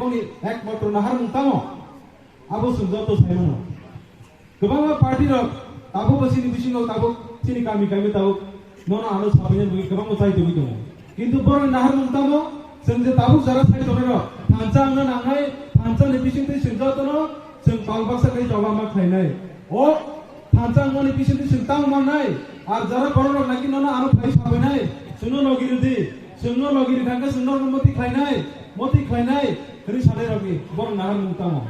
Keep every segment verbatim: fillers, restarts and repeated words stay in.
Boni ekmatro naharmung tamo? Abo chwng joto sai mano. Kwbangma party rok tabuk bo chini bisingo tabuk chini kami kami tabuk nono ano sabaina bagwi kwbangma chai tongwi tongo. Kintu borokni naharmung tamo? Chwng je tabuk jara sai tongnai rok thansa wngna nangnai, thansa ni bisingtwi chwng jotono chwng pal baksa khe choba ma khlainai. O thansa wngmani bisingtwi chwng tamo mannai? Ar jara borok rok naki nono ano phai sabainai, chwngno logi rwdi, chwngno logi rwkha khe chwng norokno moti khlainai, moti khlainai hwnwi sanai rokni borok naharmung tamo?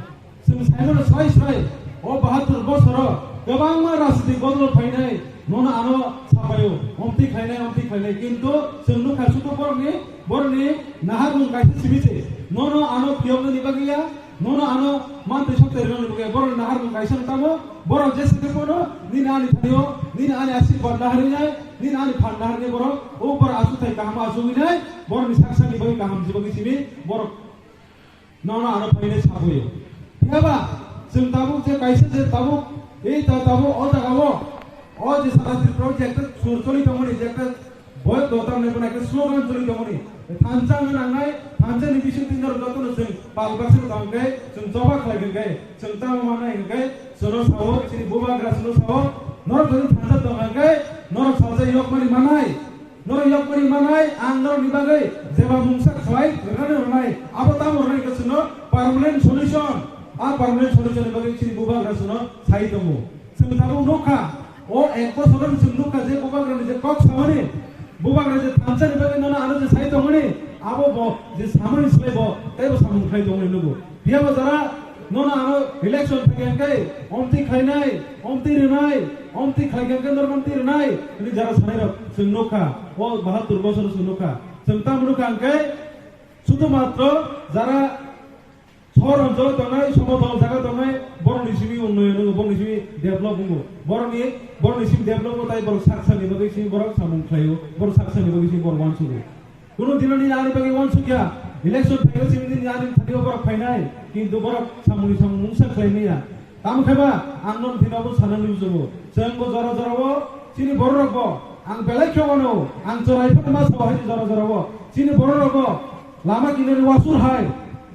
Chwng saimano swrai swrai o bahatur bosoro kwbangma rajnitik bodol phainai, nono ano sapaio, omtwi khlainai, omtwi khlainai, kintu chwng nukha sudu borokni, borokni naharmung kaisa simi se. Nono ano phiyoknani bagwi ya, nono ano mantwi soktai rwnani bagwi ya, borokni naharmung kaisa no tamo, borok jesa khe bono nini ani thanio, nini ani asirwad naharwi nai, nini ani phan naharwi borok, o borok aswk thai kaham achugwi nai, borokni sak sakni bagwi kaham se bagwi simi, borok nono ano phainai sabuyo. Phiyaba chwng tabuk je kaisa je tabuk, ei ta tabuk o jaga o, o je sana Tripura je ekta sur choli tongmani, je ekta boyok dotar nai, bono ekta slogan choli tongmani. Thansa wngna nangnai, thansa ni bising tin norok jotono chwng pal baksa tong khe, chwng choba khlai khe, chwng tamo manai hwnkhe, chwngno sao, chini bubagra chwngno sao, norok jodi thansa tong khe, norok salsa yokmani manai. Norok yokmani manai, ang norokni bagwi jeba mungsa khlai rwnani rwnai, abo tamo rwnai khe chwngno permanent solution. A permanent solution ni bagwi chini bubagra chwngno sai tongo. Chwng tabuk nukha, o ek bosorno chwng nukha je bubagrani je kok samani, bubagra je thansani bagwi nono ano je sai tongmani, abo bo je samani slai bo teibo samung khlai tongmani nugo. Phiyaba jara nono ano election phaikha hwnkhe omtwi khlainai, omtwi rwnai, omtwi khlaikha hwnkhe norok omtwi rwnai hwnwi jara sanairok chwng nukha, o bahatur bosor chwng nukha. Chwng tamo nukha hwnkhe, sudhumatro jara sohor oncholo tongnai, somotol jaga tongnai, borokni simi unnoyon wngo, borokni simi develop wngo, borokni, borokni simi develop wngo, tai borok sak sakni bagwi simi borok samung khlaio, borok sak sakni bagwi simi borok uansugo. Kuno dino nini ani bagwi uansukya, election phaiwi simi nini ani thani borok phainai, kintu borok samungni samung mungsa khlai maya. Tamo khe ba ang nono thani abo sanani muchungo. Chwng bo jora jora o chini borok rok bo ang belai khe wano, ang chorai phano ma sao hai jora jora o chini borok rok bo lama kinani wasur hai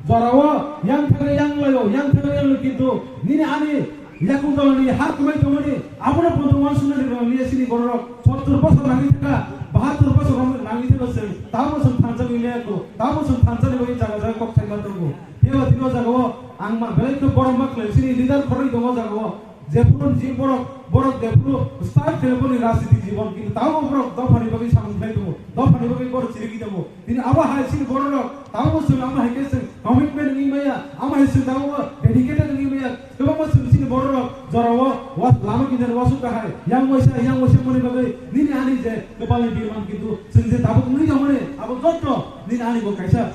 jora o yang thangwi yang laio, yang thangwi yang laio, kintu nini ani Yakung tolani ha kwmai tongmani, abono pontong uansuknani rwngliya chini bororok. Sottur bosor nangwi thangkha, bahattur bosor nangwi thangkha chwng, tamo chwng thansa wngya kho, tamo chwng thansani bagwi jaga jaga kok saima tongo. Phiya ba tini o jaga o ang ma belai khe borom ma khlai, chini leader khoroknwi tongo o jaga o. Jephuru ni borok, borok jephuru start khe boni rajniti jibon, kintu tamo borok dophani bagwi samung khlai tongo, dophani bagwi borok chirigwi tongo. Tini abo hai chini bororok, tamo chwng amo hai khe chwng commitment wngwi maya, amo hai chwng tamo dedicated wngwi maya. Kwbangma chwng chini bororok jorao wa-, lama kinjani wasuk kahai, yang waisa, yang waisa mani bagwi nini ani je kwpalni birman, kintu chwng je tabuk wngwi tongmani, abo jotto nini ani bo kaisa,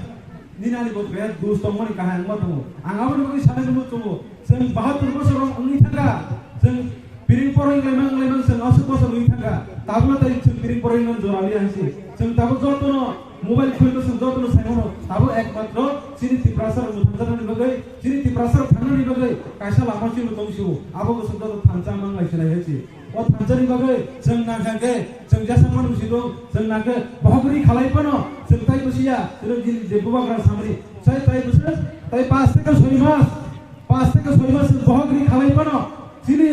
nini ani bo kaya dos tongmani kahai wngma tongo. Ang aboni bagwi sanai nukgo tongo, chwng bahattur bosor rok wngwi thangkha, chwng piring poroi wnglaimang wnglaimang chwng aswk bosor wngwi thangkha, tabukno tai chwng piring poroi wngmani jora liya hai se. Chwng tabuk jottono mobile khulino chwng jottono saimano, tabuk ekmatro chini Tiprasa rok mwthangjaknani bagwi, chini Tiprasa rok thangnani bagwi kaisa lama chini tong sio, abo bo chwng joto thansa manglai sinai hai se. O thansani bagwi chwng nangkha khe, chwng jesa manu si tong, chwng nangkhe bohok ri khalai phano chwng tai bwsiya, chwng jini je bubagra samani, sai tai bwswk, tai pas theke soi mas, pas theke soi mas chwng bohok ri khalai phano, chini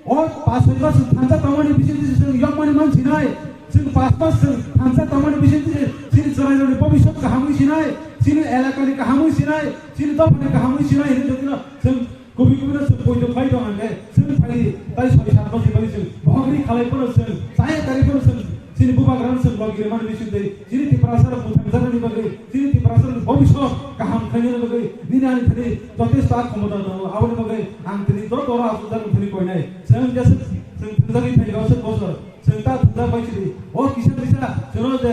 o pas soi mas chwng thansa tongmani bisingtwi chwng yokmani man sinai, chwng pas mas chwng thansa tongmani bisingtwi chini chwrairokni bobiswt kahamwi sinai, chini elakani kahamwi sinai, chini dophani kahamwi sinai hinwi jotino chwng Kubui kubui no chwng poito khlai tong hwnkhe, chwng phai tai soi sat bosor bagwi chwng bohok ri khalai phano chwng, chaya tari phano chwng, chini bubagra no chwng logi rwmani bisingtwi, chini Tiprasa rok mwthangjaknani bagwi, chini Tiprasa rokni bobiswt kaham khlainani bagwi, nini ani thani jotesto a khomota tongo, aboni bagwi ang tini joto oro aswk jak thani koinai. Chwng jesa chwng thwngjagwi phaikha o sat bosor, chwng ta thwngjak bai chini, o kisa kisa chwngno je